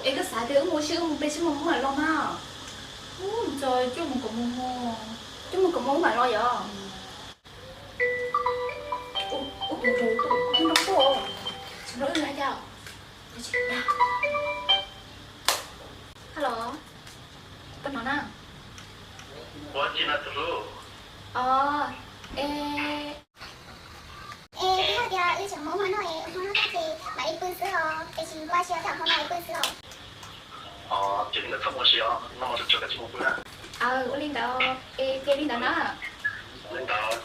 Es koj xav tias wb mus seb wb mus pem seb mus mam los mas. Ub, txog coj mus kom mus mus. Coj mus kom mus mam los yom. Ub, tus nraug tuaj, tus nraug tuaj. Hello, koj hnov na? Ua tsi no tus hlub? Os, es, es hais tias wb tseem mus hmo no es hmo no tag ces mam li pw xwb os, es tsis npaj sia thaum hmo no es pw xwb os. Ces li ntawd txhob ua si os, noj mov tsuag tsuag koj tsis mus pw na. Aw, ua li ntawd, es cia li ntawd na. Li ntawd.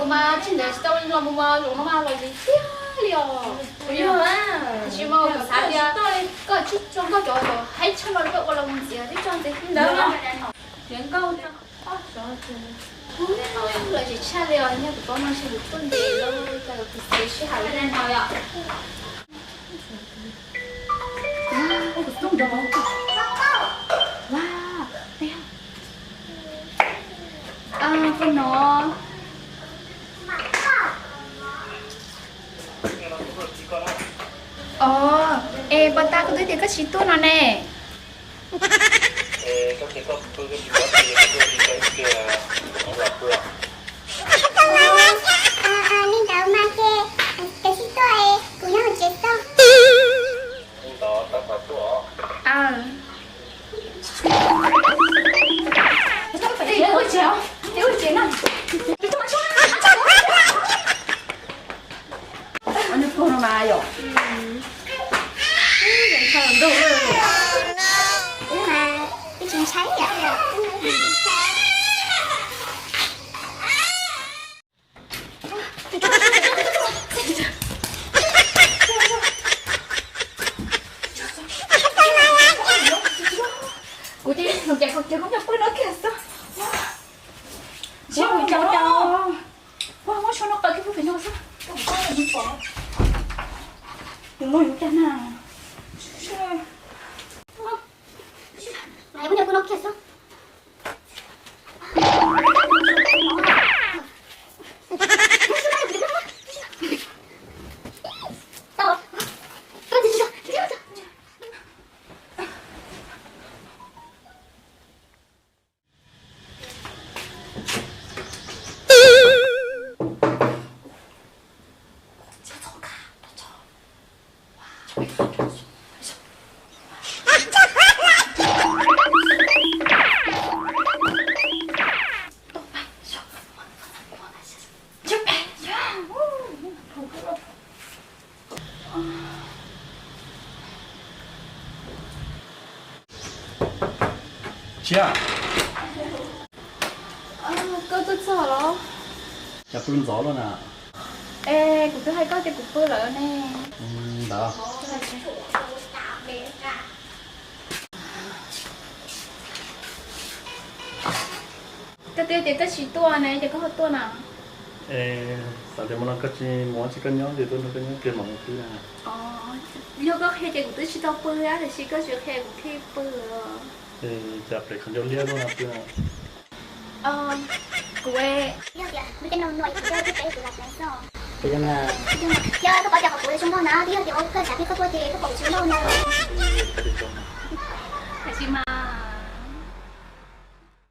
Kuv mas tsis ntev tsis tau los mus mas zaum no mas los zis tiag li os. Kuv yog tiam sis mas kuv xav tias koj tsis tso nkauj cov haib tshaj no li koj ua los mus ntxiv twb tso ntxiv ntawd. Los zis tshaj li os, nyob kuv paub no ntshe kuv tuaj ntev lawm, cas kuv xav sij hawm li no yom. Ua no. Os, es puas tas koj twb tias koj tsis tuaj no ne? Li ntawd mas ces koj tsis tuaj es kuv nyob hauv tsev xwb. Kuv ces nws ces kuv ces kuv nyob pw no kiag xwb. Ua kuv cau cau. Ua muab tshuaj no qaws kiag pub pem no xwb. Tus no yuav cas na. Kuv nyob pw no kiag xwb. Tshiab, koj tuaj txog los? Cas pw ntxov luaj na? Es kuv twb hais koj tias kuv pw lawm ne. Ntawd. Koj twb tias koj tsis tuaj ne, ces koj ho tuaj na. Es xav tias hmo no koj tsis mus tsis koj nyob ces tuaj nrog koj nyob kiag mam mus pw na. Yog koj qhia ces kuv twb tsis tau pw, tab sis koj tsis qhia kuv thiaj pw. Cas pem qhov ncauj liab luaj no pw na. Kuv, yog tias lub caij nyoog no kuv twb peb kuv lam xwb. Yog koj paub tias qhov kuv zoo nkauj na, twb yog tias ua koj xav peb koj tuaj ces koj pom kuv zoo nkauj no. Tab sis mas